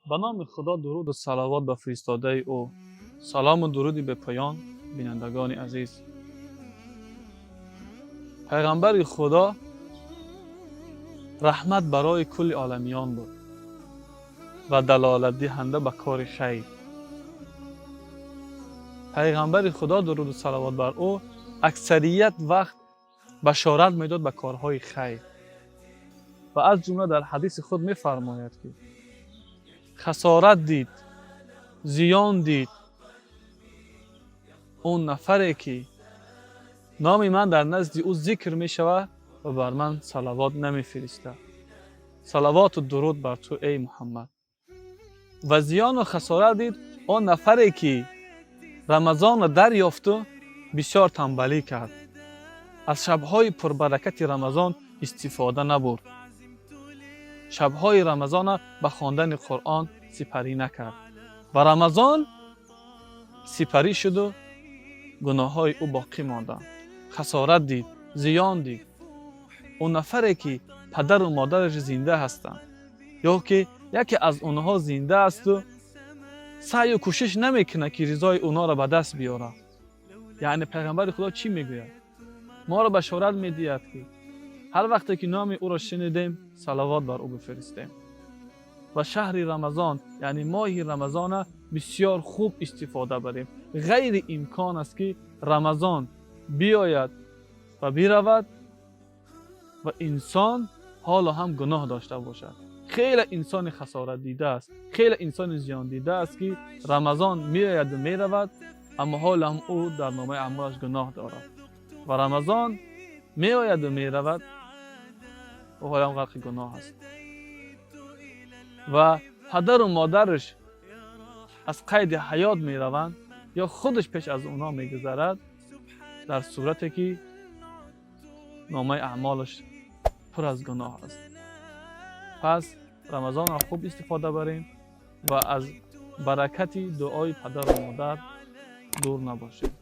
Ба номи Худо, дуруду салавот ба фиристодаи ӯ. Салому дуруди бепоён, бинандагони азиз. Пайғамбари Худо раҳмат барои кулли оламиён буд ва далолатдиҳанда ба кори хайр. Пайғамбари Худо, дуруду салавот бар ӯ, аксарият вақт башорат медод ба корҳои хайр ва аз ҷумла дар ҳадиси худ мефармояд, ки хасорат дид, зиён дид он нафаре, ки номи ман дар назди ӯ зикр мешавад ва бар ман салавот намефиристад. Салавоту дуруд бар ту, эй Муҳаммад. Ва зиёну хасорат дид он нафаре, ки Рамазонро дарёфту бисёр танбалӣ кард, аз шабҳои пурбаракати Рамазон истифода набурд, шабҳои Рамазона ба хондани Қуръон сипарӣ накард ва Рамазон сипарӣ шуду гуноҳҳои ӯ боқӣ монданд. Хасорат дид, зиён дид он нафаре, ки падару модараш зинда ҳастанд ё ки яке аз онҳо зинда асту саъю кӯшиш намекунад, ки ризои онҳоро ба даст биёрад. Яъне Пайғамбари Худо чӣ мегӯяд? Моро башорат медиҳад, ки ҳар вақте ки номи ӯро шунидем, салавот бар ӯ бифиристем ва шаҳри Рамазон, яъне моҳи Рамазона бисёр хуб истифода барем. Ғайри имкон аст, ки Рамазон биёяд ва биравад ва инсон ҳоло ҳам гуноҳ дошта бошад. Хеле инсони хасоратдида аст, хеле инсони зиёндида аст, ки Рамазон меояду меравад, аммо ҳоло ҳам ӯ дар номаи аъмолаш гуноҳ дорад ва Рамазон меояду меравад, ӯ ҳоло ҳам ғарқи гуноҳ аст ва падару модараш аз қайди ҳаёт мераванд ё худаш пеш аз онҳо мегузарад, дар сурате ки номаи аъмолаш пур аз гуноҳ аст. Пас Рамазонро хуб истифода барем ва аз баракати дуои падару модар дур набошем.